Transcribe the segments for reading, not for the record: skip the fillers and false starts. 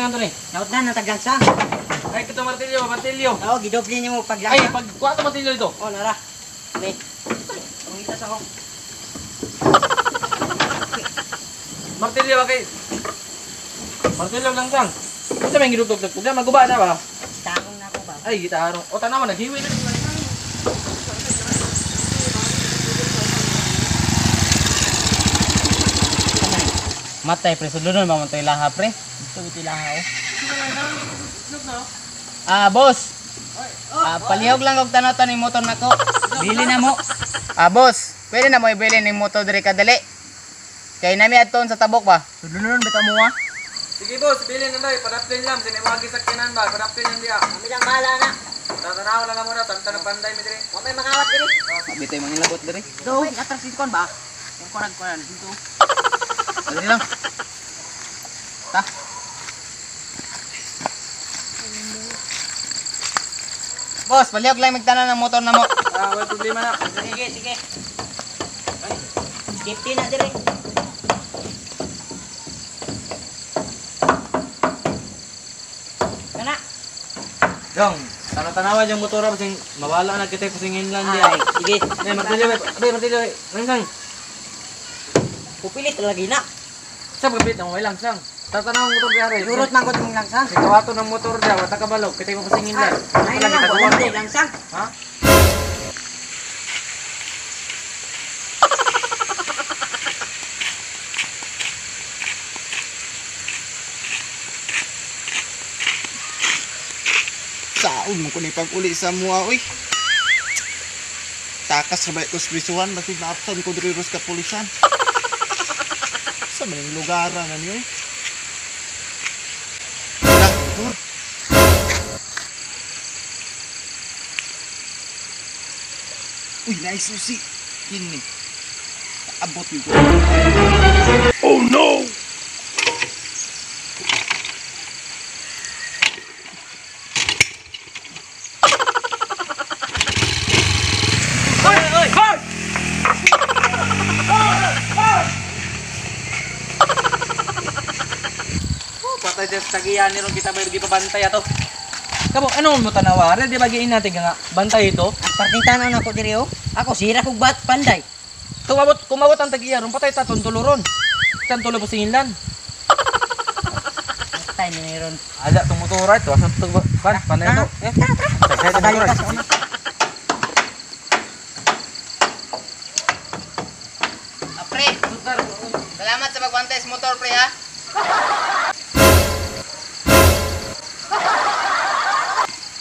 Langsangan to ni. Naot na nataglangsang. Ay kito martilyo, martilyo. Oo, gidoble nimo paglangsang. Ay pag kuha to martilyo dito. Oh, nara. Ni. Pangitas ako. Martilyo ba kay? Martilyo langsang. Unsa may gidugtog-dugtog na maguba na ba? Tarong na ako ba? Ay gitarong. O tanaw naghiwi na. Matay pre, sudlonon ba man to ilaha pre? Ito ito ilaha oh. Ah, boss. Ah, palihog lang og tanaw ning motor nako. Bili na mo. Ah, boss, pwede na mo ibili ning motor diri kadali. Kay nami adton sa tabok ba? Sudlonon bitaw mo ah. Sige boss, bilin na dai, padaptin lang sinimagi sakyanan ba, padaptin lang diya. Kami lang bahala na. Tatanaw na lang muna, tanta na panday mi diri. Wa may mangawat diri. Bitay mangilabot diri. Do, atras dito kon ba? Yung konag konan dito. Diri lang. Ta. Boss, palihog lang magtanan ng motor na mo. Ah, wala problema na. Sige, sige. Safety na diri. Kana. Dong, tanaw-tanawa yung motor kasi mawala na kita kasi lang diya. Ay, sige. Ay, martilyo, ay, martilyo, langsang. Pupilit lagi na. Sa pagpilit ang way langsang. Tatanaw ang motor diya rin. Yurot man ko tong langsang. Kawato ng motor diya, wala ka balog, kita mo pasingin lang. Ay, na lang, wala na langsang. Ha? Saon mo ko ni pag-uli sa mua oy. Takas ra ba ko sa prisuhan basig maabsan ko diri ros kapulisan. Sa maning lugar na ni oy. Lah, motor. Uy, nice susi. Kini. Abot yun ko. Oh no! Patay dyan sa tagiyan ni ron kita ba yung pabantay ato. Kamo, ano mo tanawa? Di ba giin natin nga bantay ito? Ang parting tanaw na ko diri oh. Ako sira kog bat panday. Tumabot, kumabot ang tagiya ron, patay ta tulo ron. Saan tulo pa singilan? Patay ni ron. Ala, itong motor ito. Asan ito? Pan, panay ito. Eh, sakay itong Padali motor. ka sa una. Ah, pre. Salamat sa pagbantay sa motor pre ha.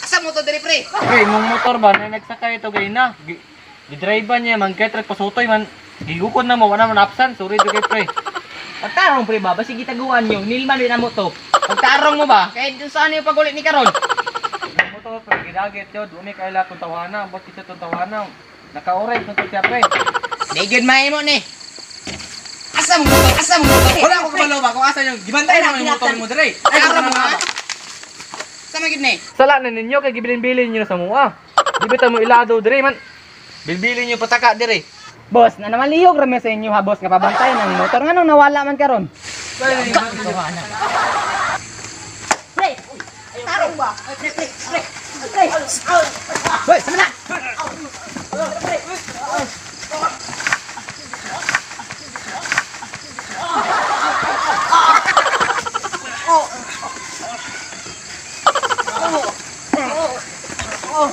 Asa motor diri pre? Pre, mong motor ba na nagsakay ito gay na. Gidrive ba niya man kay trek pasutoy man. Gigukod na mo wala man absan. Sorry do kay pre. Pagtarong pre ba, basig gitaguan nyo, nilman din na mo to. Pagtarong mo ba? Kaya dun saan yung pagulit ni karon? Yung motor pre gidagit yun, umi kay la tong tawana, ambot kita tong tawana. Naka-orange na to siya pre. Di gyud mahimo ni. Asa mo motor? Asa mo motor? Wala ko kabalo ba kung asa yung gibantay naman yung motor mo dire. Ay, mo ha? Sa man gyud ni? Sala na ninyo kay gibilin-bilin niyo na sa mua. Di ba ta mo ilado dire man. Bilbilin niyo pataka dire. Boss, na naman lihog rami sa inyo ha, boss, nga pabantay ng motor. Nganong nawala man karon? Pre. Tarong ba? Ay, pre, pre, pre. Pre. Boy, sama na! Pre. Oh. Oh. Oh.